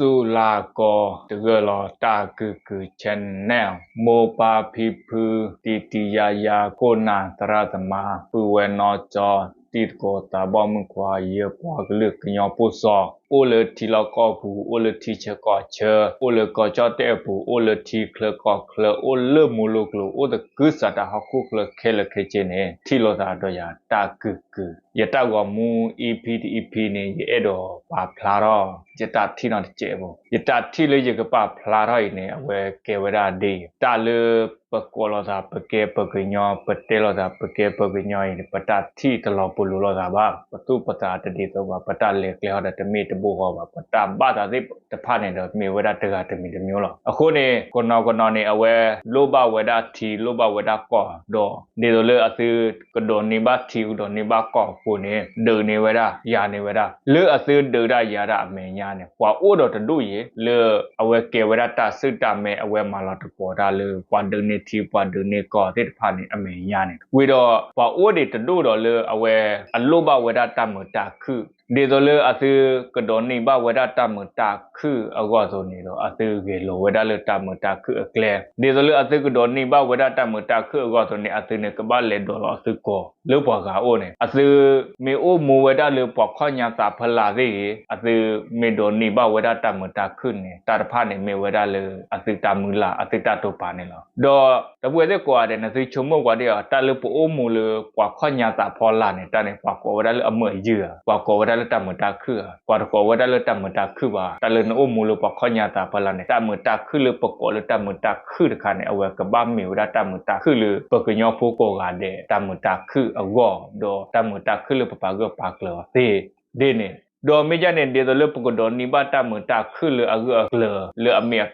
စူၢ်လၢ်ကီး တဂၢၢ်လီၤ တၢ်ကုၢ်ကုၢ် channel မိၢ်ပၢ်ဖံဖု တံၤတံၤယါယါ ခိၣ်နၢ်သရၣ်သမါ ပုၢ်ဝဲၢ်နီၢ်ကၠီ တံၤသကိးသးဘီၣ်မုၣ်ခွါ ယပှၤကလုာ်ကညီဖိစီၤ အိၣ်လၢထံလီၢ်ကီၢ်ပူၤ အိၣ်လၢထံဆၢကီၢ်ဆၢ အိၣ်လၢကီၢ်ကၠီၣ်တဲၣ်အပူၤ အိၣ်လၢထံချၢကီၢ်ချၢ အိၣ်လၢမူလိၤကျိၤ အိၣ်သကုၤဆးဒးဟီၣ်ခိၣ်ချၢခဲလၢာ်ခဲဆ့န့ၣ် ထံၣ်လိာ်သးဒီးယၤတၢ်ကုၢ်ကုၢ် ယတၢ်ဂီၤမူ EP တ EP န့ၣ် ယအဲၣ်ဒိးပာ်ဖျါထီၣ် ယတၢ်ထံၣ်နီတစဲးဖိ ယတၢ်ထံၣ်လၢယကပာ်ဖျါထီၣ်အံၤန့ၣ် အဝဲကဲဝဲဒၣ်ဒ်အံၤ တၢ်လၢပကိးလိာ်သးပကဲပှၤကညီ ပတဲလိာ်သးပကဲပှၤကညီအံၤန့ၣ် ပတၢ်ထံၣ်တလီၤပလိာ်လိာ်သးဘၣ် ပသူၣ်ပသးတဒ်သိးဘၣ် ပတၢ်လဲၤကျဲဟီဒီးတမ့ၢ်တဘိဃီဘၣ် ပတၢ်ဘၣ်သးသ့ၣ်တဖၣ်န့ၣ်ဒီးမ့ၢ်ဝဲဒၣ်တဂၤတမံၤတမံၤလီၤ. အဃိန့ၣ် ကနီၤကနီၤန့ၣ် အဝဲလိၣ်ဘၣ်ဝဲဒၣ်ထံ လိၣ်ဘၣ်ဝဲဒၣ်ကီၢ် ဒီးဒ်သိးလၢအသုကဒိးန့ၢ်ဘၣ်ထံ ကဒိးန့ၢ်ဘၣ်ကီၢ်အဃိန့ၣ် ဒုးန့ၢ်ဝဲဒၣ် ယၤန့ၢ်ဝဲဒၣ် လၢအသုဒုးဒၣ်ယၤဒၣ်အမဲာ်ညါန့ၣ် ပှၤအိၣ်ဒီးတဒူၣ်အံၤ လၢအဝဲကဲဝဲဒၣ်တၢ်စုၣ်တၢ်မဲ အဝဲမၤလီၤတကိးတၢ်လၢ ပှၤဒုးန့ၢ်ထံ ပှၤဒုးန့ၢ်ကီၢ်သ့ၣ်တဖၣ်န့ၣ် အမဲာ်ညါန့ၣ် ဝံၤဒီးပှၤအိၣ်ဒံးတဒူၣ်ဒီးလၢအဝဲ အလိၣ်ဘၣ်ဝဲဒၣ်တၢ်မုာ်တၢ်ခုၣ် ဒ်သိးလၢအသုကဒိးန့ၢ်ဘၣ်ဝဲဒၣ်တၢ်မုာ်တၢ်ခုၣ်အဂီၢ်အသိးန့ၣ်ဒီး အသုဂဲၤလိာ်ဝဲဒၣ်လၢတၢ်မုာ်တၢ်ခုၣ်အကျဲ ဒ်သိးလၢအသုကဒိးန့ၢ်ဘၣ်ဝဲဒၣ်တၢ်မုာ်တၢ်ခုၣ်အဂီၢ်အသိးန့ၣ် အသုန့ၣ်ကဘၣ်လဲၤဒိးလီၤအသုကီၢ် လၢပှၤဂၤအိၣ်န့ၣ် အသုမ့ၢ်အိၣ်မူဝဲဒၣ်လၢပှၤခီၣ်ညါသးဖီလာ်သ့ၣ်ဂ့ၤ အသုမ့ၢ်ဒိးန့ၢ်ဘၣ်ဝဲဒၣ်တၢ်မုာ်တၢ်ခုၣ်န့ၣ် တၢ်တဖၣ်န့ၣ်မ့ၢ်ဝဲဒၣ်လၢအသုတၢ်မုၢ်လၢ် အသုတၢ်တိာ်ပာ်န့ၣ်လီၤ. ဒီးတပှဲၤသ့ၣ်ကိးဂၤဒဲး နသုဆိကမိၣ်ကွၢ်ဒ်အံၤ တၢ်လၢပအိၣ်မူလၢပှၤခီၣ်ညါသးဖီလာ်န့ၣ် တၢ်န့ၣ် ပှၤကိးဝဲဒၣ်လၢအမုာ်အယုၢ်ဧါ, ပှၤကိးဝဲဒၣ်လၢတၢ်မုာ်တၢ်ခုၣ်ဧါ, ပှၤတကိးဝဲဒၣ်လၢတၢ်မုာ်တၢ်ခုၣ်ဘၣ်. တၢ်လၢနအိၣ်မူလၢပှၤခီၣ်ညါသးဖီလာ်န့ၣ် တၢ်မုာ်တၢ်ခုၣ်လၢပကိးလၢတၢ်မုာ်တၢ်ခုၣ်တခါန့ၣ် အဝဲကဘၣ်မ့ၢ်ဝဲဒၣ်တၢ်မုာ်တၢ်ခုၣ်လၢပှၤကညီဖိကိးဂၤဒဲး တၢ်မုာ်တၢ်ခုၣ်အဂီၢ် ဒီးတၢ်မုာ်တၢ်ခုၣ်လၢပပာ်ဂၢၢ်ပာ်ကျၢၤအီၤသ့ ဒ်န့ၣ်. ဒီးမ့ၢ်ဒ်န့ၣ် ဒ်သိးလၢပကဒိးန့ၢ်ဘၣ်တၢ်မုာ်တၢ်ခုၣ်လၢအဂၢၢ်အကျၢၤ လၢအမ့ၢ်အ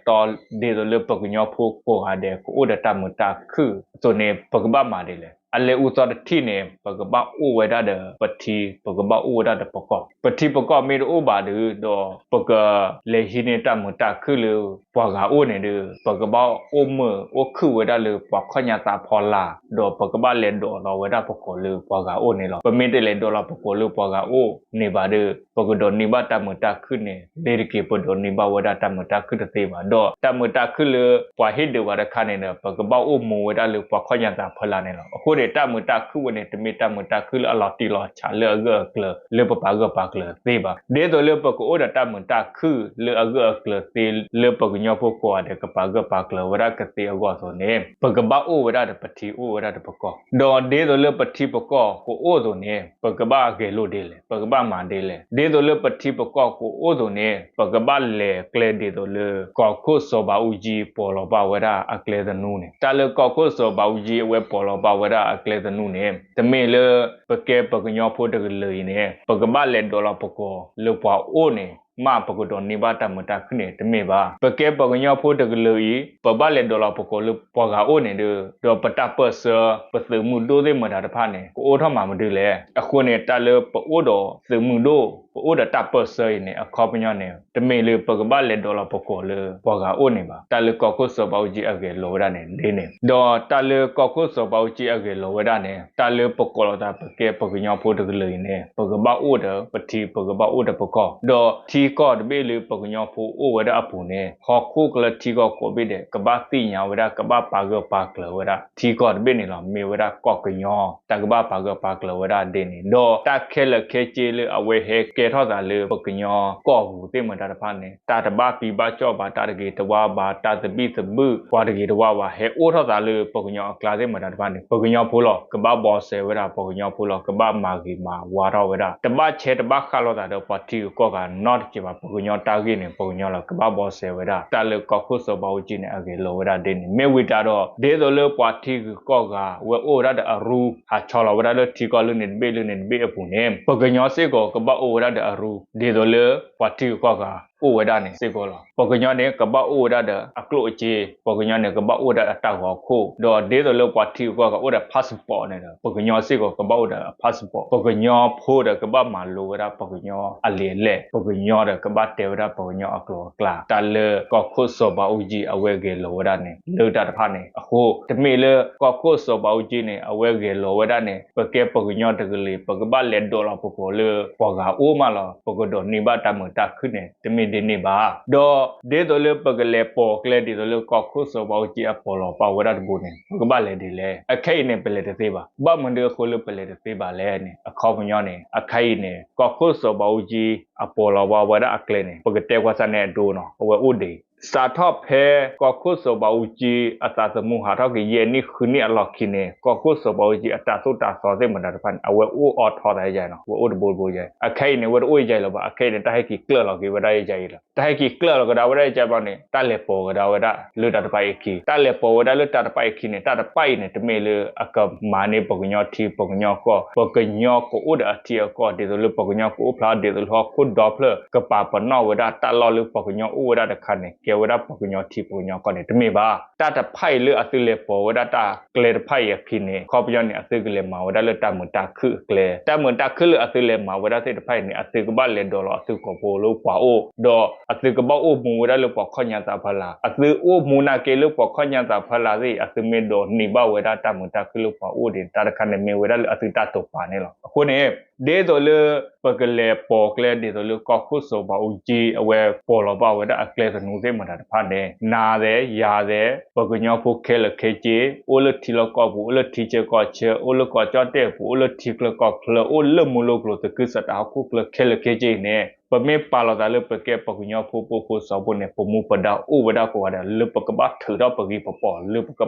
တီ ဒ်သိးလၢပှၤကညီဖိကိးဂၤဒဲး ကအိၣ်ဒီးတၢ်မုာ်တၢ်ခုၣ်အသိးန့ၣ် ပကဘၣ်မၤဒ်လဲၣ်. အလဲၤအူသီတထံၣ်န့ၣ် ပကဘၣ်အိၣ်ဝဲဒၣ်ဒီးပထံ ပကဘၣ်အိၣ်ဝဲဒၣ်ဒီးပကီၢ်. ပထံပကီၢ်မ့ၢ်တအိၣ်ဘၣ်ဒီး ဒီးပကလဲၤဟံးန့ၢ်တၢ်မုာ်တၢ်ခုၣ်လၢပှၤဂၤအိၣ်န့ၣ်ဒီး ပကဘၣ်အိၣ်မုာ်အိၣ်ခုၣ်ဝဲဒၣ်လၢပှၤခီၣ်ညါသးဖီလာ် ဒီးပကဘၣ်လဲၤဒိးလီၤဝဲဒၣ်ပကိာ်လၢပှၤဂၤအိၣ်န့ၣ်လီၤ. ပမ့ၢ်တလဲၤဒိးလီၤပကိာ်လၢပှၤဂၤအိၣ်န့ၣ်ဘၣ်ဒီး ပကဒိးန့ၢ်ဘၣ်တၢ်မုာ်တၢ်ခုၣ်န့ၣ် လ့ၤတက့ၤ ပဒိးန့ၢ်ဘၣ်ဝဲဒၣ်တၢ်မုာ်တၢ်ခုၣ်တသ့ဘၣ်. ဒီးတၢ်မုာ်တၢ်ခုၣ်လၢပှၤဟ့ၣ်ဒုးပှၤတခါန့ၣ်ဒီး ပကဘၣ်အိၣ်မူဝဲဒၣ်လၢပှၤခီၣ်ညါသးဖီလာ်န့ၣ်လီၤ. အဃိန့ၣ် တၢ်မုာ်တၢ်ခုၣ်ဝဲန့ၣ် တမ့ၢ်တၢ်မုာ်တၢ်ခုၣ်လၢအလီၤတံၢ်လီၤဆဲးလၢအဂၢၢ်အကျၢၤ လၢပပာ်ဂၢၢ်ပာ်ကျၢၤသ့ဘၣ်. ဒ်သိးလၢပကအိၣ်ဒီးတၢ်မုာ်တၢ်ခုၣ်လၢအဂၢၢ်အကျၢၤသ့ လၢပှၤကညီဖိကိးဂၤဒဲး ကပာ်ဂၢၢ်ပာ်ကျၢၤဝဲဒၣ်ကသ့အဂီၢ်အသိးန့ၣ် ပကဘၣ်အိၣ်ဝဲဒၣ်ဒီးပထံ အိၣ်ဝဲဒၣ်ဒီးပကီၢ်. ဒီးဒ်သိးလၢပထံပကီၢ်ကအိၣ်အသိးန့ၣ် ပကဘၣ်ဂဲၤလိာ်ဒ်လဲၣ်, ပကဘၣ်မၤဒ်လဲၣ်. ဒ်သိးလၢပထံပကီၢ်ကအိၣ်အသိးန့ၣ် ပကဘၣ်လဲၤကျဲဒ်သိးလၢ ကီၢ်ခိၣ်စီၤဘးအူကၠံ ပိာ်လီၤဘၣ်ဝဲဒၣ်အကျဲသနူန့ၣ်. တၢ်လၢကီၢ်ခိၣ်စီၤဘးအူကၠံ အဝဲပိာ်လီၤဘၣ်ဝဲဒၣ်အကျဲသနူန့ၣ် တမ့ၢ်လၢ ပကဲပှၤကညီဖိတကလုာ်အံၤန့ၣ် ပကဘၣ်လဲၤဒိးလီၤပကိာ်လၢပှၤအိၣ်န့ၣ် မ့ၢ်ပကဒိးန့ၢ်ဘၣ်တၢ်မုာ်တၢ်ခုၣ်န့ၣ် တမ့ၢ်ဘၣ်. ပကဲပှၤကညီဖိတကလုာ်အံၤ ပဘၣ်လဲၤဒိးလီၤပကိာ်လၢပှၤဂၤအိၣ်န့ၣ်ဒီး ဒီးပတၢ်ပၢၢ်ဆၢ ပသုးမုၢ်ဒိၣ်သ့ၣ်မတၤတဖၣ်န့ၣ် ကအိၣ်ထီၣ်မၤမနုၤလဲၣ်. အဃိန့ၣ် တၢ်လၢပအိၣ်ဒီးသုးမုၢ်ဒိၣ် ပအိၣ်ဒီးတၢ်ပၢၢ်ဆၢအံၤန့ၣ် အခီပညီန့ၣ် တမ့ၢ်လၢပကဘၣ်လဲၤဒိးလီၤပကိာ်လၢပှၤဂၤအိၣ်န့ၣ်ဘၣ်. တၢ်လၢကီၢ်ခိၣ်စီၤဘးအူကၠံအဂဲၤလိာ်ဝဲဒၣ်န့ၣ် ဒ်န့ၣ်. ဒီးတၢ်လၢကီၢ်ခိၣ်စီၤဘးအူကၠံအဂဲၤလိာ်ဝဲဒၣ်န့ၣ် တၢ်လၢပကိးလီၤသးပကဲပှၤကညီဖိတကလုာ်အံၤန့ၣ် ပကဘၣ်အိၣ်ဒီးပထံ ပကဘၣ်အိၣ်ဒီးပကီၢ်. ဒီးထံကီၢ်တဘ့ၣ်လၢပှၤကညီဖိအိၣ်ဝဲဒၣ်အပူၤန့ၣ် ဟီၣ်ခိၣ်ကလၢထံကီၢ်ကိးဘ့ၣ်ဒဲး ကဘၣ်သ့ၣ်ညါဝဲဒၣ် ကဘၣ်ပာ်ဂၢၢ်ပာ်ကျၢၤဝဲဒၣ် ထံကီၢ်တဘ့ၣ်န့ၣ်လီၤ. မ့ၢ်ဝဲဒၣ်ကီၢ်ကညီ တၢ်ကဘၣ်ပာ်ဂၢၢ်ပာ်ကျၢၤဝဲဒၣ်ဒ်န့ၣ်. ဒီးတၢ်ခဲလၢာ်ခဲဆ့လၢအဝဲဟဲကဲထီၣ်သးလၢပှၤကညီကီၢ်ပူၤသ့ၣ်မတၤတဖၣ်န့ၣ် တၢ်တဘၣ်ပံဘၣ်ကၠီၣ်ဘၣ် တၢ်တဂ့ၤတဝါဘၣ် တၢ်သဘံၣ်သဘုၣ် ပှၤတဂ့ၤတဝါဘၣ် ဟဲအိၣ်ထီၣ်သးလၢပှၤကညီအကျါသ့ၣ်မတၤတဖၣ်န့ၣ် ပှၤကညီဖိလီၤ. ကဘၣ်ဘီစဲးဝဲဒၣ်ပှၤကညီဖိလီၤ. ကဘၣ်မၤဂ့ၤမၤဝါထီၣ်ဝဲဒၣ် တဘၣ်ဆဲးတဘၣ်ဃးလိာ်သးဒီးပှၤထံဂုၤကီၢ်ဂၤနီတစဲးဘၣ်. ပှၤကညီတၢ်ဂ့ၢ်န့ၣ် ပှၤကညီလီၤ. ကဘၣ်ဘီစဲးဝဲဒၣ် တၢ်လၢကီၢ်ခိၣ်စီၤဘးအူကၠံန့ၣ် အဂဲၤလိာ်ဝဲဒၣ်ဒ်န့ၣ်. မ့ၢ်ဝံၤတၢ်ဒီး ဒ်သိးလၢပှၤထံဂုၤကီၢ်ဂၤ ဝဲအိၣ်ဝဲဒၣ်ဒီးအရူ ဟးဆီလီၤဝဲဒၣ်လၢထံကီၢ်လၢန့ၣ်တဘ့ၣ်လၢန့ၣ်တဘ့ၣ်အပူၤန့ၣ် ပှၤကညီစ့ၢ်ကီးကဘၣ်အိၣ်ဝဲဒၣ်ဒီးအရူ ဒ်သိးလၢပှၤထံဂုၤကီၢ်ဂၤအိၣ်ဝဲဒၣ်န့ၣ်စ့ၢ်ကီးလီၤ. ပှၤကညီန့ၣ် ကဘၣ်အိၣ်ဝဲဒၣ်ဒီးအကျိၣ်အစ့, ပှၤကညီန့ၣ် ကဘၣ်အိၣ်ဝဲဒၣ်ဒီးတၢ်ဂီၤခိၣ်, ဒီးဒ်သိးလၢပှၤထံဂုၤကီၢ်ဂၤအိၣ်ဒီး passport န့ၣ်ဒီး ပှၤကညီစ့ၢ်ကီးကဘၣ်အိၣ်ဒီး passport, ပှၤကညီဖိဒီးကဘၣ်မၤလိဝဲဒၣ်ပှၤကညီအလံာ်အလဲၢ်, ပှၤကညီဒီးကဘၣ်တဲဝဲဒၣ်ပှၤကညီအကျိာ်အကျါ. တၢ်လၢကီၢ်ခိၣ်စီၤဘးအူကၠံအဝဲဂဲၤလိာ်ဝဲဒၣ်န့ၣ် လၢတၢ်တဖၣ်န့ၣ်အဃိ တမ့ၢ်လၢကီၢ်ခိၣ်စီၤဘးအူကၠံန့ၣ် အဝဲဂဲၤလိာ်ဝဲဒၣ်န့ၣ် ပကဲပှၤကညီတကလုာ် ပကဘၣ်လဲၤဒိးလီၤပကိာ်လၢပှၤဂၤအိၣ်မးလီၤ. ပကဒိးန့ၢ်ဘၣ်တၢ်မုာ်တၢ်ခုၣ်န့ၣ် တမ့ၢ် ဒ်န့ၣ်ဘၣ်. ဒီးဒ်သိးလၢပကလဲၤပိာ်ကျဲဒ်သိးလၢကီၢ်ခိၣ်စီၤဘးအူကၠံအပိာ်လီၤပာ်ဝဲဒၣ်တဘိန့ၣ် ပကဘၣ်လဲၤဒ်လဲၣ်. အခဲအံၤန့ၣ် ပလဲၤတသ့ဘၣ်. ဘၣ်မနုၤအဃိလၢပလဲၤတသ့ဘၣ်လဲၣ်န့ၣ် အခီပညီန့ၣ် အခဲအံၤန့ၣ် ကီၢ်ခိၣ်စီၤဘးအူကၠံအပိာ်လီၤပာ်ဝဲဒၣ်အကျဲန့ၣ် ပကတဲကွၢ်စၢ်န့ၣ်အဒိနီၤ အဝဲအိၣ်ဒံး စးထီၣ်ဖဲကီၢ်ခိၣ်စီၤဘးအူကၠံအသးသမူဟးထီၣ်က့ၤ ယဲၢ်နံၣ်ဃုနံၣ်အလီၢ်ခံန့ၣ် ကီၢ်ခိၣ်စီၤဘးအူကၠံအတၢ်သိၣ်တၢ်သီသ့ၣ်မတၤတဖၣ်န့ၣ် အဝဲအိၣ်အိးထီသးယါနီၤ အဝဲအိၣ်တဘိတဘိယါ. အခဲအံၤန့ၣ် အဝဲတအိၣ်ယါလၢၤဘၣ်. အခဲအံၤန့ၣ် တၢ်ဟဲက့ၤကျၢၢ်လီၤက့ၤဝဲဒၣ်ယါအံၤလီၤ. တၢ်ဟဲက့ၤကျၢၢ်လီၤကဒါဝဲဒၣ်ယါဘၣ်န့ၣ် တၢ်လဲၤပိာ်ကဒါဝဲဒၣ်လၢတၢ်တဖၣ်အံၤအခံ တၢ်လဲၤပိာ်ဝဲဒၣ်လၢတၢ်တဖၣ်အံၤအခံန့ၣ် တၢ်တဖၣ်အံၤန့ၣ် တမ့ၢ်လၢအကမၤန့ၢ်ပှၤကညီထံပှၤကညီကီၢ် ပှၤကညီကအိၣ်ဒီးအထံအကီၢ် ဒ်သိးလၢပှၤကညီကအိၣ်ဖျါ ဒ်သိးလၢဟီၣ်ခိၣ်ဒီဖျၢၣ် ကပာ်ပနီၣ်ဝဲဒၣ်တၢ်လီၢ်လၢပှၤကညီအိၣ်ဝဲဒၣ်တခါန့ၣ် ကဲဝဲဒၣ်ပှၤကညီထံပှၤကညီကီၢ်န့ၣ် တမ့ၢ်ဘၣ်. တၢ်တဖၣ်အံၤလၢအသုလဲၤပိာ်ဝဲဒၣ်တၢ်ကျဲတဖၣ်အံၤအခံန့ၣ် အခီပညီန့ၣ် အသုကလဲၤမၤဝဲဒၣ်လၢတၢ်မုာ်တၢ်ခုၣ်အကျဲ တၢ်မုာ်တၢ်ခုၣ်လၢအသုလဲၤမၤဝဲဒၣ်သ့ၣ်တဖၣ်အံၤန့ၣ် အသုကဘၣ်လဲၤဒိးလီၤအသုကိာ်ဖိလၢပှၤအိၣ် ဒီးအသုကဘၣ်အိၣ်မူဝဲဒၣ်လၢပှၤခီၣ်ညါသးဖီလာ် အသုအိၣ်မူနာ်က့လၢပှၤခီၣ်ညါသးဖီလာ်သ့ၣ် အသုမ့ၢ်ဒိးန့ၢ်ဘၣ်ဝဲဒၣ်တၢ်မုာ်တၢ်ခုၣ်လၢပှၤအိၣ်ဒ်န့ၣ် တၢ်တခါန့ၣ် မ့ၢ်ဝဲဒၣ်လၢအသုတၢ်တိာ်ပာ်န့ၣ်လီၤ. အဃိန့ၣ် ဒ်သိးလၢ ပကလဲၤပိာ်ကျဲဒ်သိးလၢကီၢ်ခိၣ်စီၤဘးအူကၠံ အဝဲပိာ်လီၤဘၣ်ဝဲဒၣ်အကျဲသနူသ့ၣ်မတၤတဖၣ်န့ၣ် နၤဒဲး ယၤဒဲး ပှၤကညီဖိခဲလၢာ်ခဲဆ့ အိၣ်လၢထံလီၢ်ကီၢ်ပူၤ အိၣ်လၢထံဆၢကီၢ်ဆၢ အိၣ်လၢကီၢ်ကၠီၣ်တဲၣ်ပူၤ အိၣ်လၢထံချၢကီၢ်ချၢ အိၣ်လၢမူလိကျိၤသကုၤဆးတးဟီၣ်ခိၣ်ချၢခဲလၢာ်ခဲဆ့အံၤန့ၣ် ပမ့ၢ်ပာ်လီၤသးလၢပကဲပှၤကညီဖိပိာ်ဖိစီၤဖိန့ၣ် ပမူပဒါအိၣ်ဝဲဒၣ်ကိးဂၤဒဲး လၢပကဘၣ်ထုးထီၣ်ပဂံၢ်ပပီၢ် လၢပက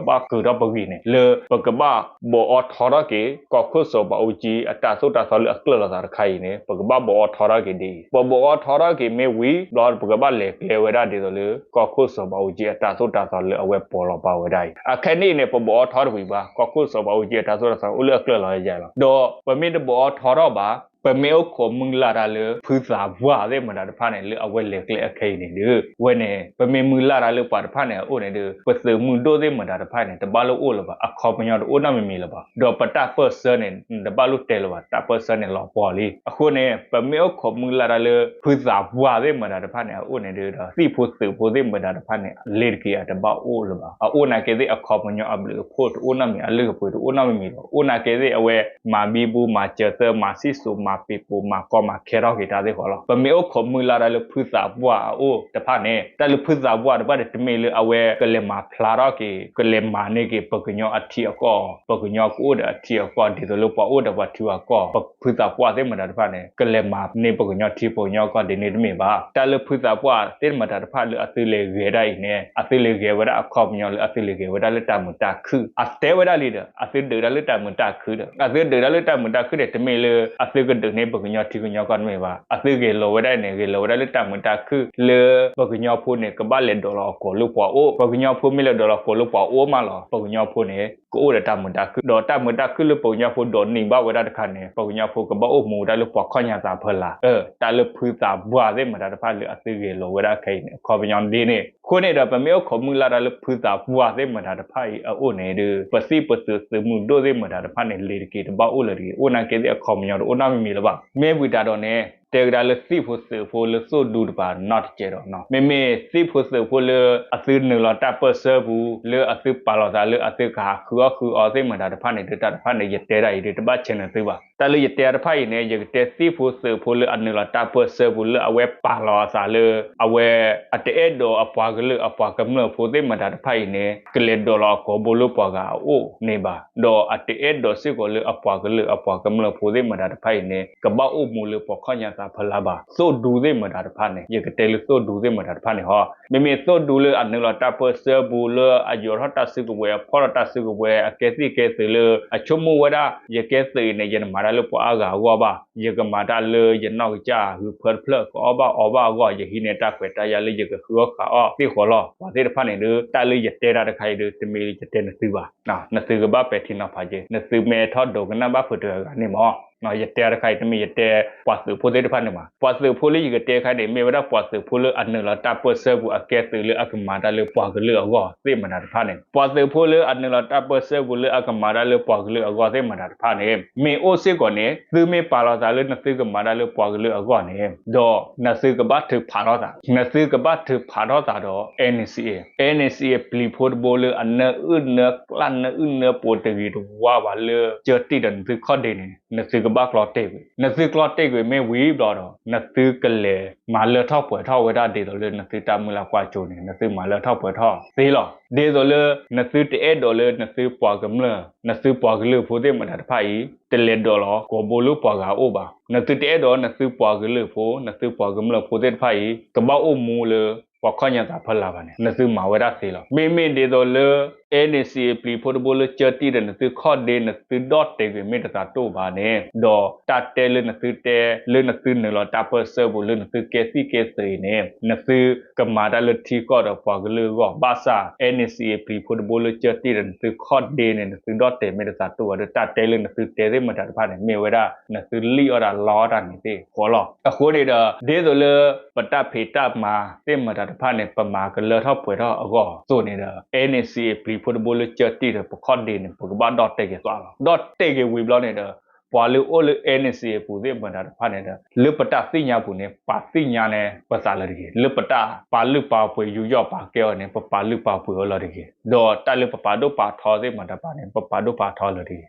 ဘၣ်ကုာ်ထီၣ်ပဂံၢ်န့ၣ် လၢပကဘၣ်ဘိးအီထီထီၣ်က့ၤ ကီၢ်ခိၣ်စီၤဘးအူကၠံအတၢ်သိၣ်တၢ်သီလၢအကျၢၢ်လီၤသးတခါအံၤန့ၣ် ပကဘၣ်ဘိးအီထီထီၣ်က့ၤဒ်အံၤ ပဘိးအီထီထီၣ်က့ၤမ့ၢ်ဝံၤ ဘျီပကဘၣ်လဲၤကျဲဝဲဒၣ်ဒ်သိးလၢ ကီၢ်ခိၣ်စီၤဘးအူကၠံအတၢ်သိၣ်တၢ်သီလၢအဝဲပိာ်လီၤပာ်ဝဲဒၣ်အံၤ အခဲန့ၣ်အံၤန့ၣ် ပဘိးအီထီတဝံၤဘၣ် ကီၢ်ခိၣ်စီၤဘးအူကၠံအတၢ်သိၣ်တၢ်သီအိၣ်လၢအကျၢၢ်လီၤယါလီၤ. ဒီးပမ့ၢ်တဘိးအီထီထီၣ်ဘၣ် ပမ့ၢ်အိၣ်ခိးမုၢ်လၢ်တၢ်လၢ ဖုသးပှၢ်သ့ၣ်မတၤတဖၣ်န့ၣ် လၢအဝဲလဲၤကျဲအခဲအံၤန့ၣ်ဒီး ဝဲန့ၣ် ပမ့ၢ်မုၢ်လၢ်တၢ်လၢပှၤတဖၣ်န့ၣ်အအိၣ်န့ၣ်ဒီး ပသုးမုၢ်ဒိၣ်သ့ၣ်မတၤတဖၣ်န့ၣ် တဘၣ်လိၣ်အိၣ်လၢၤဘၣ် အခီပညီတအိၣ်နီတမံၤမံၤလၢၤဘၣ်. ဒီးပတၢ်ပၢၢ်ဆၢန့ၣ် နတဘၣ်လိၣ်တဲလၢၤဘၣ် တၢ်ပၢၢ်ဆၢန့ၣ်လီၤပှီၢ်လံ. အဃိန့ၣ် ပမ့ၢ်အိၣ်ခိးမုၢ်လၢ်တၢ်လၢ ဖုသးပှၢ်သ့ၣ်မတၤတဖၣ်န့ၣ် အအိၣ်န့ၣ်ဒီး သံၣ်ဖိသုးဖိသ့ၣ်မတၤတဖၣ်န့ၣ် လ့ၤတက့ၤအတဘၣ်အိၣ်လၢၤဘၣ်. အအိၣ်နာ်က့သ့ၣ်အခီပညီအဘျုးအဖှိၣ်တအိၣ်နီတမံၤ အလုၢ်အပှ့ၤတအိၣ်နီတမံၤလီၤ. အိၣ်နာ်က့သ့ၣ်အဝဲ မၤဘံဘူ မၤစၢၤသၢ မၤစံၣ်စိၤ မၤပ့ၤပိာ် မၤကီမၤခဲထီၣ်က့ၤတၢ်သ့ၣ်ဃီလီၤ. ပမ့ၢ်အိၣ်ခိးမုၢ်လၢ်တၢ်လၢဖုသးပှၢ်အအိၣ်တဖၣ်န့ၣ် တၢ်လၢဖုသးပှၢ်တဖၣ်န့ၣ် တမ့ၢ်လၢအဝဲကလဲၤမၤဖျါထီၣ်က့ၤ ကလဲၤမၤန့ၢ်က့ၤ ပှၤကညီအထံအကီၢ် ပှၤကညီကအိၣ်ဒီးအထံအကီၢ် ဒ်သိးလၢပှၤအိၣ်ဒီးပှၤထံပှၤကီၢ် ပဖုသးပှၢ်သ့ၣ်မတၤတဖၣ်န့ၣ် ကလဲၤမၤန့ၢ်ပှၤကညီထံပှၤကညီကီၢ်ဒ်န့ၣ်တမ့ၢ်ဘၣ်. တၢ်လၢဖုသးပှၢ်သ့ၣ်မတၤတဖၣ်လၢအသုလဲၤဂဲၤဒၣ်အံၤန့ၣ် အသုလဲၤဂဲၤဝဲဒၣ်အခီပညီလၢအသုလဲၤဂဲၤဝဲဒၣ်လၢတၢ်မုာ်တၢ်ခုၣ် အတဲဝဲဒၣ်လံဒီး အသုဒုးတၢ်လၢတၢ်မုာ်တၢ်ခုၣ်ဒီး အသုဒုးတၢ်လၢတၢ်မုာ်တၢ်ခုၣ်န့ၣ် တမ့ၢ်လၢအသုကဒုးန့ၢ်ပှၤကညီထံပှၤကညီကီၢ်တမ့ၢ်ဘၣ်. အသုဂဲၤလိာ်ဝဲဒၣ်န့ၣ် ဂဲၤလိာ်ဝဲဒၣ်လၢတၢ်မုာ်တၢ်ခုၣ်လၢ ပှၤကညီဖိန့ၣ် ကဘၣ်လဲၤဒိးလီၤအကိာ်လၢပှၤအိၣ် ပှၤကညီဖိမ့ၢ်လဲၤဒိးလီၤအကိာ်လၢပှၤအိၣ်မးလီၤ ပှၤကညီဖိန့ၣ် ကအိၣ်ဒီးတၢ်မုာ်တၢ်ခုၣ် ဒီးတၢ်မုာ်တၢ်ခုၣ်လၢပှၤကညီဖိဒိးန့ၢ်ဘၣ်ဝဲဒၣ်တခါန့ၣ် ပှၤကညီဖိကဘၣ်အိၣ်မူဝဲဒၣ်လၢပှၤခီၣ်ညါသးဖီလာ် အၢ တၢ်လၢဖုသးပှၢ်သ့ၣ်မတၤတဖၣ်လၢအသုဂဲၤလိာ်ဝဲဒၣ်ခဲအံၤန့ၣ် အခီပညီဒ်န့ၣ် အဃိန့ၣ်ဒီး ပမ့ၢ်အိၣ်ခိးမုၢ်လၢ်တၢ်လၢဖုသးပှၢ်သ့ၣ်မတၤတဖၣ်အံၤအအိၣ်န့ၣ်ဒီး ပသံၣ်ပသုးသုးမုၢ်ဒိၣ်သ့ၣ်မတၤတဖၣ်န့ၣ် လ့ၤတက့ၤတဘၣ်အိၣ်လၢၤတဂ့ၤ အိၣ်နာ်က့သ့ၣ်အခီပညီတအိၣ်နီတမံၤမံၤလၢၤဘၣ်. မ့ၢ်ဝံၤတၢ်ဒီးန့ၣ် တဲကဒါလၢသံၣ်ဖိသုးဖိလၢသိၣ်ဒူတပၤနီတစဲးဒီးနီၤ မ့မ့ၢ်သံၣ်ဖိသုးဖိလၢအသုနုာ်လီၤတၢ်ပၢၢ်ဆၢပူၤ လၢအသုပာ်လီၤသးလၢအသုကဟးဃုအီၣ်ဃုအီသ့ၣ်မတၤတဖၣ်န့ၣ်ဒီး တၢ်တဖၣ်န့ၣ် ယတဲဒၣ်အံၤဒီး တဘၣ်ဆဲးနသုဘၣ်. တၢ်လၢယတဲတဖၣ်အံၤန့ၣ် ယကတဲသံၣ်ဖိသုးဖိလၢအနုာ်လီၤတၢ်ပၢၢ်ဆၢပူၤ လၢအဝဲပာ်လီၤအသးလၢ အဝဲအတအဲၣ်ဒိးအပှၤကလုာ်အပှၤကမျၢၢ်ဖိသ့ၣ်မတၤတဖၣ်အံၤန့ၣ် ကလဲၤဒိးလီၤအကိာ်ဘိလၢပှၤဂၤအအိၣ်န့ၣ်ဘၣ်. ဒီးအတအဲၣ်ဒိးစ့ၢ်ကီးလၢအပှၤကလုာ်အပှၤကမျၢၢ်ဖိသ့ၣ်မတၤတဖၣ်အံၤန့ၣ် ကဘၣ်အိၣ်မူလၢပှၤခီၣ်ညါသးဖီလာ်ဘၣ်. သိၣ်ဒူသ့ၣ်မတၤတဖၣ်န့ၣ် ယကတဲလၢသိၣ်ဒူသ့ၣ်မတၤတဖၣ်န့ၣ်ဟီ မ့မ့ၢ်သိၣ်ဒူလၢအနုာ်လီၤတၢ်ပၢၢ်ဆၢပူၤ လၢအယိးထီၣ်တၢ်စုကဝဲၤ အဖီၣ်ထီၣ်တၢ်စုကဝဲၤ အကဲသံၣ်ကဲသုးလၢ အဆိကမိၣ်ဝဲဒၣ် ယကဲသုးအံၤန့ၣ် ယတမၤတၢ်လၢပှၤအါဂၤအဂီၢ်ဘၣ်, ယကမၤတၢ်လၢယနီၢ်ကစၢ်ဂုၤဖၢတဖျၢၣ် ကအီၣ်ဘၣ်အီဘၣ်အဂီၢ် ယဟံးန့ၢ်တၢ်ခွဲးတၢ်ယာ်လၢယကဃုအီၣ်ဃုအီသ့ၣ်ဃီလီၤ. ပှၤသ့ၣ်တဖၣ်န့ၣ်ဒီး တၢ်လၢယတဲတၢ်တခါအံၤဒီး တမ့ၢ်ယတဲနသုဘၣ်. နသုကဘၣ်ပဲာ်ထံနီၤဖးက့ၤ, နသုမ့ၢ်အဲၣ်ထီၣ်ဒိကနၣ်ဘၣ်ဖုးတဂၤဂၤန့ၣ်မး ယတဲတၢ်တခါအံၤ တမ့ၢ်ယတဲပှၤသုးဖိသ့ၣ်တဖၣ်န့ၣ်ဘၣ်. ပှၤသုးဖိလၢယကတဲတခါအံၤန့ၣ် မ့ၢ်ဝဲဒၣ်ပှၤသုးဖိလၢအနုာ်လီၤတၢ်ပၢၢ်ဆၢပူၤ အကဲသုးလၢအကမၤတၢ်လၢပှၤကလုာ်အဂီၢ်သ့ၣ်မတၤတဖၣ်န့ၣ်, ပှၤသုးဖိလၢအနုာ်လီၤတၢ်ပၢၢ်ဆၢပူၤလၢအကမၤတၢ်လၢပှၤကလုာ်အဂီၢ်သ့ၣ်မတၤတဖၣ်န့ၣ် မ့ၢ်အိၣ်စ့ၢ်ကီးန့ၣ် သုမ့ၢ်ပာ်လီၤသးလၢနသုကမၤတၢ်လၢပှၤကလုာ်အဂီၢ်န့ၣ် ဒီးနသုကဘၣ်ထုးဖးထီၣ်သး, နသုကဘၣ်ထုးဖးထီၣ်သးဒီး NCA, NCA ပျံၤဖိတဘိလၢအနၢအုၣ်နၢကျၢ်နၢအုၣ်နၢပှိၤတဂ့ၤတဝါဘၣ်လၢ ကၢတံၢ်ဒီးနသုခီၣ်ဒ့န့ၣ် နသုက ဘၣ်ကျီတ့ၢ်ကွံာ်, နသုကျီတ့ၢ်ကွံာ်မ့ၢ်ဝံၤဘျီဒီး နသုကလဲၤမၤလၢထီၣ်ပှဲၤထီၣ်ဝဲဒၣ်ဒ်သိးလၢနသုတၢ်မုၢ်လၢ်ကွၢ်စိန့ၣ် နသုမၤလၢထီၣ်ပှဲၤထီၣ်သ့လီၤ. ဒ်သိးလၢနသုတအဲၣ်ဒိးလၢနသုပှၤကမျၢၢ် နသုပှၤကလုာ်ဖိသ့ၣ်မတၤတဖၣ်အံၤ တလဲၤဒိးလီၤကိာ်ဘိလၢပှၤဂၤအအိၣ်ဘၣ်. နသုတအဲၣ်ဒိးနသုပှၤကလုာ်ဖိ နသုပှၤကမျၢၢ်ဖိသ့ၣ်တဖၣ်အံၤ ကဘၣ်အိၣ်မူလၢ ပှၤခီၣ်ညါသးဖီလာ်ဘၣ်န့ၣ် နသုမၤဝဲဒၣ်သ့လီၤ. မ့မ့ၢ်ဒ်သိးလၢ NCA ပျံၤဖိတဘိလၢကၢတံၢ်ဒီး နသုခီၣ်ဒ့ နသုဒီၣ်တဲာ်ကွံာ်မ့ၢ်တသးတိၣ်ဘၣ်န့ၣ် ဒီးတၢ်တဲလၢနသုတဲ လၢနသုနုာ်လီၤတၢ်ပၢၢ်ဆၢပူၤ လၢနသုကဲသံၣ်ကဲသုးအံၤန့ၣ် နသုကမၤတၢ်လၢထံကီၢ်ဒီးပှၤကလုာ်အဂီၢ် ဘၣ်ဆၣ် NCA ပျံၤဖိတဘိလၢကၢတံၢ်ဒီး နသုခီၣ်ဒ့န့ၣ် နသုဒီၣ်တဲာ်မ့ၢ်တသးတိၣ်ဘၣ်ဒီး တၢ်တဲလၢနသုတဲသ့ၣ်မတၤတဖၣ်န့ၣ် မ့ၢ်ဝဲဒၣ် နသုလံၣ်အီၣ်တၢ်လီအီၣ်တၢ်န့ၣ်သ့ၣ်ဃီလီၤ. အဃိန့ၣ်ဒီး ဒ်သိးလၢ ပတၢ်ဖံးတၢ်မၤသ့ၣ်မတၤတဖၣ်န့ၣ် ပမၤကလၢထီၣ်ပှဲၤထီၣ်အဂီၢ်အသိးန့ၣ်ဒီး NCA ပျံၤဖိတဘိလၢကၢတံၢ်ဒီး ပခီၣ်ဒ့န့ၣ် ပကဘၣ်ဒီၣ်တဲာ်က့ၤသွးလီၤ. ဒီၣ်တဲာ်က့ၤဝံၤဘျီန့ၣ်ဒီး ပှၤလၢအိၣ်လၢ NCA အပူၤသ့ၣ်မတၤတဖၣ်န့ၣ်ဒီး လၢပတၢ်သ့ၣ်ညါပူၤန့ၣ် ပာ်သ့ၣ်ညါန့ၢ်ပသးလၢၤတဂ့ၤ. လၢပတၢ်ပာ်လုၢ်ပာ်ပှ့ၤယူးယီၣ်ပာ်ကဲအီၤန့ၣ် ပပာ်လုၢ်ပာ်ပှ့ၤအီၤလၢၤတဂ့ၤ. ဒီးတၢ်လၢပပာ်ဒိၣ်ပာ်ထီသ့ၣ်မတၤတဖၣ်န့ၣ် ပပာ်ဒိၣ်ပာ်ထီလၢၤတဂ့ၤ. ဒီး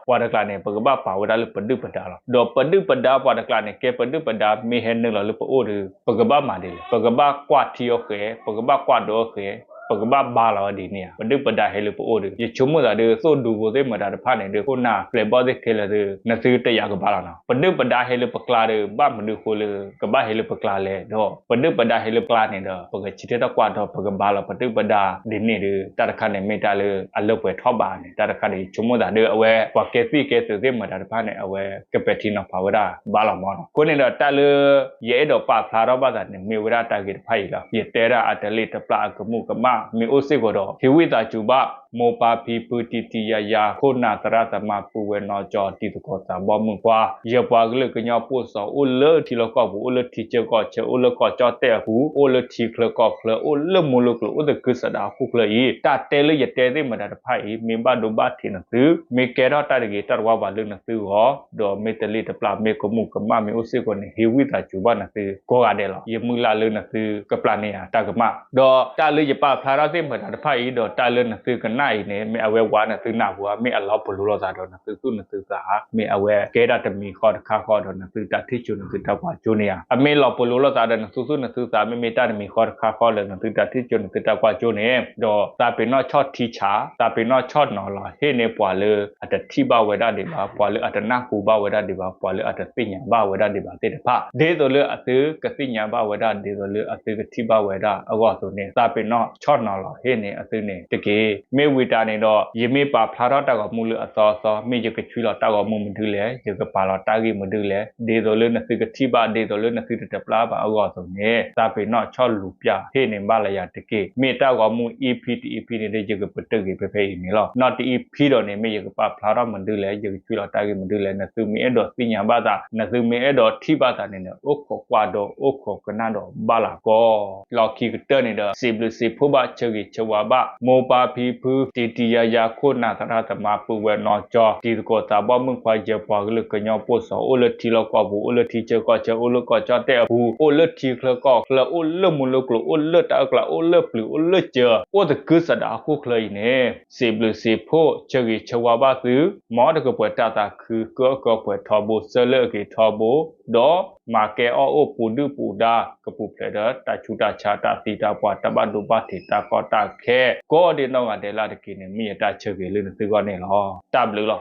ပှၤတကျါန့ၣ် ပကဘၣ်ပာ်ဝဲဒၣ်လၢပဒုၣ်ပဒါလီၤ. ဒီးပဒုၣ်ပဒါပှၤတကျါန့ၣ် ကဲပဒုၣ်ပဒါမ့ၢ်ဟဲနုာ်လီၤလၢပအိၣ်ဒီး ပကဘၣ်မၤဒ်လဲၣ်. ပကဘၣ်ကွၢ်ထံအီၤဃဲၤ, ပကဘၣ်ကွၢ်ဒိအီၤဃဲၤ, ပကဘၣ်ဘါလီၤဝဲဒ်န့ၣ်ဧါ. ပဒုၣ်ပဒါဟဲလၢပအိၣ်ဒီး ယဆိကမိၣ်သးဒီး သိၣ်ဒူဖိသ့ၣ်မတၤတဖၣ်န့ၣ်ဒီး ခိၣ်နၢ်ပျဲၢ်ဘီၣ်သ့ၣ်ခဲလၢာ်ဒီး နသုတယာ်ကဘါလီၤနီၤ. ပဒုၣ်ပဒါဟဲလၢပကျါဒီး ဘၣ်မနုၤဃိလၢ ကဘၣ်ဟဲလၢပကျါလဲၣ်. ဒီးပဒုၣ်ပဒါဟဲလၢပကျါန့ၣ်ဒီး ပကဆံထဲထီၣ်ကွၢ်ဒီး ပကဘါလီၤပဒုၣ်ပဒါဒ်န့ၣ်ဒီး တၢ်တခါန့ၣ်မ့ၢ်တၢ်လၢအလၢပှဲၤထီၣ်ဘးန့ၣ် တၢ်တခါန့ၣ် ယဆိကမိၣ်သးဒီး အဝဲပှၤကဲသံၣ်ကဲသုးသ့ၣ်မတၤတဖၣ်န့ၣ် အဝဲကပဲာ်ထံနီၤဖးဝဲဒၣ်ဘါလီၤမၢ်နီၤ. အဃိန့ၣ်ဒီး တၢ်လၢ ယအဲၣ်ဒိးပာ်ဖျါထီၣ်ဘၣ်သးန့ၣ် မ့ၢ်ဝဲဒၣ်တၢ်ဂ့ၢ်တဖၣ်အံၤလီၤ. ယတဲဒၣ်အတလ့ၣ်တပျၢ်အကမူးကမၣ် မ့ၢ်အိၣ်စ့ၢ်ကီးဒီး ဟ့ၣ်ဝံသးစူၤဘၣ် မိၢ်ပၢ်ဖံဖု တံၤတံၤယၤယၤ ခိၣ်နၢ်သရၣ်သမါ ပုၢ်ဝဲၢ်နီၢ်ကၠီ တံၤသကိးသးဘီမုၣ်ခွါ ယပှၤကလုာ်ကညီဖိစီၤ အိၣ်လၢထံလီၢ်ကီၢ်ပူၤ အိၣ်လၢထံဆၢကီၢ်ဆၢ အိၣ်လၢကီၢ်ကၠီၣ်တဲၣ်အပူၤ အိၣ်လၢထံချၢကီၢ်ချၢ အိၣ်လၢမူလၢကျိၤ အိၣ်သကုၤဆးဒးဟီၣ်ခိၣ်ချၢအံၤ တၢ်တဲလၢယတဲသ့ၣ်မတၤတဖၣ်အံၤ မ့ၢ်ဘၣ်ဒိဘၣ်ထံးနသု မ့ၢ်ကဲထီၣ်တၢ်တဂ့ၤတၢ်တဝါဘၣ်လၢနသုဂီၢ် ဒီးမ့ၢ်တလ့ၣ်တပျၢ် မ့ၢ်ကမူးကမၣ် မ့ၢ်အိၣ်စ့ၢ်ကီးန့ၣ် ဟ့ၣ်ဝံသးစူၤဘၣ်နသုကိးဂၤဒဲးလီၤ. ယမုၢ်လၢ်လၢနသုကပျၢ်န့ၢ်ယၤတၢ်ကမၣ် ဒီးတၢ်လၢယပာ်ဖျါထီၣ်သ့ၣ်မတၤတဖၣ်အံၤ ဒီးတၢ်လၢနသုကနၣ်အံၤန့ၣ် မ့ၢ်အဝဲဝါနသုနၢ်ပူၤဧါ, မ့ၢ်အလီၤပလိာ်လိာ်သးဒီးနသုသူၣ်နသုသးဧါ, မ့ၢ်အဝဲကဲတၢ်တမံၤဃီတခါဃီဒီးနသုတၢ်ထံၣ်စိနသုတၢ်ကွၢ်စိန့ၣ်ဧါ. အမ့ၢ်လီၤပလိာ်လိာ်သးဒီးနသုသူၣ်နသုသး မ့မ့ၢ်တၢ်တမံၤဃီတခါဃီလၢနသုတၢ်ထံၣ်စိနသုတၢ်ကွၢ်စိန့ၣ် ဒီးသးပ့ၤနီၣ်ဆီၣ်ထံဆး သးပ့ၤနီၣ်ဆီၣ်နီၤလီၤ ဟ့ၣ်န့ၢ်ပှၤလၢအတထံၣ်ဘၣ်ဝဲဒၣ်ဒံးဘၣ်, ပှၤလၢအတနၢ်ဟူဘၣ်ဝဲဒၣ်ဒံးဘၣ်, ပှၤလၢအတသ့ၣ်ညါဘၣ်ဝဲဒၣ်ဒံးဘၣ်သ့ၣ်တဖၣ် ဒ်သိးလၢအသုကသ့ၣ်ညါဘၣ်ဝဲဒၣ် ဒ်သိးလၢအသုကထံၣ်ဘၣ်ဝဲဒၣ်အဂီၢ်အသိးန့ၣ် သးပ့ၤနီၣ်ဆီၣ်နီၤလီၤ ဟ့ၣ်န့ၢ်အသုန့ၣ်တက့ၢ်. မ့ၢ်ဝံၤတၢ်န့ၣ်ဒီး ယမ့ၢ်ပာ်ဖျါထီၣ်တၢ်ဂီၤမူလၢအသီအသီ မ့ၢ်ယကဆွံလီၤတၢ်ဂီၤမူမနုၤလဲၣ်, ယကပာ်လီၤတၢ်ဂ့ၢ်မနုၤလဲၣ်, ဒ်သိးလၢနသုကထံၣ်ဘၣ် ဒ်သိးလၢနသုတတပျၢ်ဘၣ်အဂီၢ်အသိးန့ၣ် သးပ့ၤနီၣ်ဆီၣ်လူၤပျၢ် ဟ့ၣ်န့ၢ်ဘၣ်လၢယၤတက့ၢ်. မ့ၢ်တၢ်ဂီၤမူ EP တ EP န့ၣ်ဒီး ယကပတုာ်က့ၤဖဲဖဲအံၤန့ၣ်လီၤ. နီၢ်တ EP ဒီးန့ၣ် မ့ၢ်ယကပာ်ဖျါထီၣ်မနုၤလဲၣ်, ယကဆွံလီၤတၢ်ဂ့ၢ်မနုၤလဲၣ်, နသုမ့ၢ်အဲၣ်ဒိးသ့ၣ်ညါဘၣ်သး နသုမ့ၢ်အဲၣ်ဒိးထံၣ်ဘၣ်သးန့ၣ်ဒီး အိၣ်ခိးကွၢ်ဒီး အိၣ်ခိးကနၣ်ဒီးဘၣ်လၢ်ကီး လီၢ်ခံကတၢၢ်န့ၣ်ဒီး စံးဘျုးစံးဖှိၣ်ဘၣ် ဆၢဂ့ၤဆၢဝါဘၣ် မိၢ်ပၢ်ဖံဖု တံၤတံၤယၤယၤ ခိၣ်နၢ်သရၣ်သမါ ပုၢ်ဝဲၢ်နီၢ်ကၠီ တံၤသကိးသးဘီမုၣ်ခွါ ယပှၤကလုာ်ကညီဖိစီၤ အိၣ်လၢထံလီၢ်ကီၢ်ပူၤ အိၣ်လၢထံဆၢကီၢ်ဆၢ အိၣ်လၢကီၢ်ကၠီၣ်တဲၣ်အပူၤ အိၣ်လၢထံချၢကီၢ်ချၢ အိၣ်လၢမူလၢကျိၤ အိၣ်လၢတၢ်အၢၣ်ကျါ အိၣ်လၢပျုၤ အိၣ်လၢစၢၤ အိၣ်သကုၤဆးဒးဟီၣ်ခိၣ်ချၢအံၤန့ၣ် စံးဘျုးစံးဖှိၣ် ဆၢဂ့ၤဆၢဝါဘၣ်သု မ်တကပှဲၤတၢ်သးခု ကအၢကပှဲၤထီဘိ ဆၢလၢအဂ့ၤထီဘိ ဒီးမၤကဲအီၣ်အိၣ်ပူၤဒုၣ်ပူၤဒါ ကပူၤဖျဲးဒီးတၢ်ဆူးတၢ်ဆါ တၢ်သံတၢ်ပှၢ် တၢ်ဘၣ်ဒိဘၣ်ထံး တၢ်ကီတၢ်ခဲ ကိးဒံးနီၢ်ဂၤဒဲးလၢ်တက့ၢ်န့ၣ် မ့ၢ်ယတၢ်ဆၢဂ့ၤလၢနသုဂီၢ်န့ၣ်လီၤ. တၢ်ဘျုးလီၤ.